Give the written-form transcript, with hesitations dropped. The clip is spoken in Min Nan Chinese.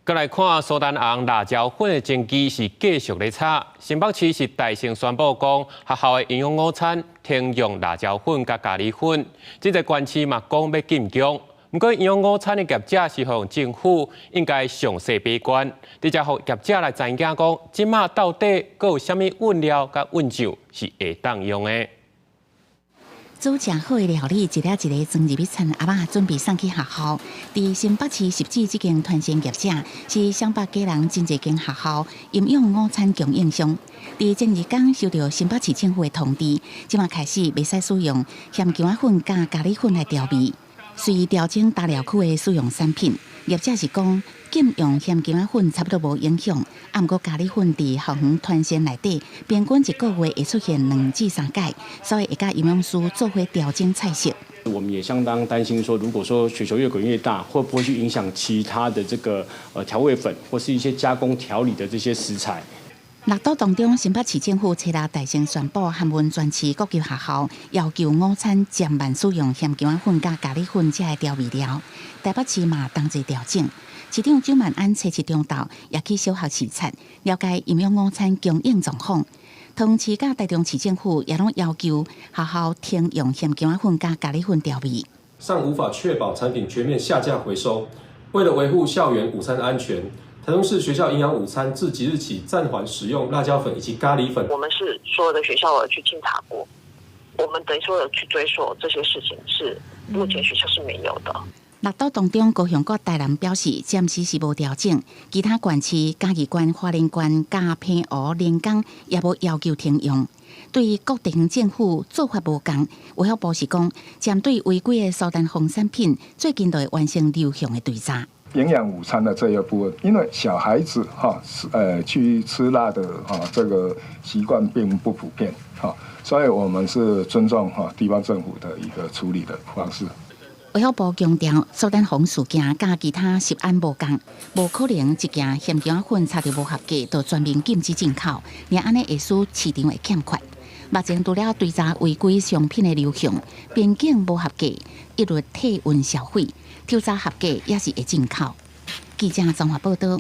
閣來看蘇丹紅辣椒粉的爭議是繼續咧炒。新北市是大聲宣布講，學校的營養午餐停用辣椒粉佮咖喱粉。這個縣市嘛講欲禁供。毋過營養午餐的業者是予政府應該詳細把關，直接予業者來知影講，這馬到底閣有啥物餡料佮餡醬是會當用的。煮誠好的料理，一粒一粒裝入去餐盒仔，準備送去學校。佇新北市汐止這間團膳業者，是雙北基隆真濟間學校營養午餐供應商。佇前日剛收到新北市政府的通知，這馬開始袂使使用鹹薑仔粉佮咖喱粉來調味，隨調整大料區的使用產品。業者是講禁用鹹薑仔粉差不多無影響，啊，毋過咖喱粉佇校園團膳內底，平均一個月會出現兩至三擺，所以會佮營養師做伙調整菜色。我們也相當擔心，說如果說雪球越滾越大，會不會去影響其他的這個調味粉或是一些加工調理的這些食材？六都當中，新北市政府初六大聲宣布，函文全市各級學校要求午餐暫慢使用鹹薑仔粉佮咖喱粉這个調味料。台北市嘛同齊調整。市長蔣萬安初七中晝也去小學視察，了解營養午餐供應狀況。桃園市佮台中市政府也攏要求學校停用鹹薑仔粉佮咖喱粉調味。尚無法確保產品全面下架回收。為了維護校園午餐安全，台中市學校營養午餐自即日起暫緩使用辣椒粉以及咖喱粉。我們是所有的學校有去清查過，我們等於說有去追溯這些事情，是目前學校是沒有的。六都當中，高雄佮台南表示暫時是無調整，其他縣市嘉義縣、花蓮縣、佮澎湖、連江也無要求停用。對各地方政府做法無仝，衛福部是講，針對違規的蘇丹紅產品，最近就會完成流向的追查。營養午餐的這一部分，因為小孩子哈，去吃辣的哈，這個習慣並不普遍哈，所以我們是尊重哈地方政府的一個處理的方式。衛福部強調，蘇丹紅事件佮其他食安無仝，無可能一件鹹薑仔粉查著無合格，就全面禁止進口，若按呢會使市場會欠缺。目前除了追查違規商品的流向，邊境無合格，一律退運銷毀，抽查合格也是會進口。記者綜合報道。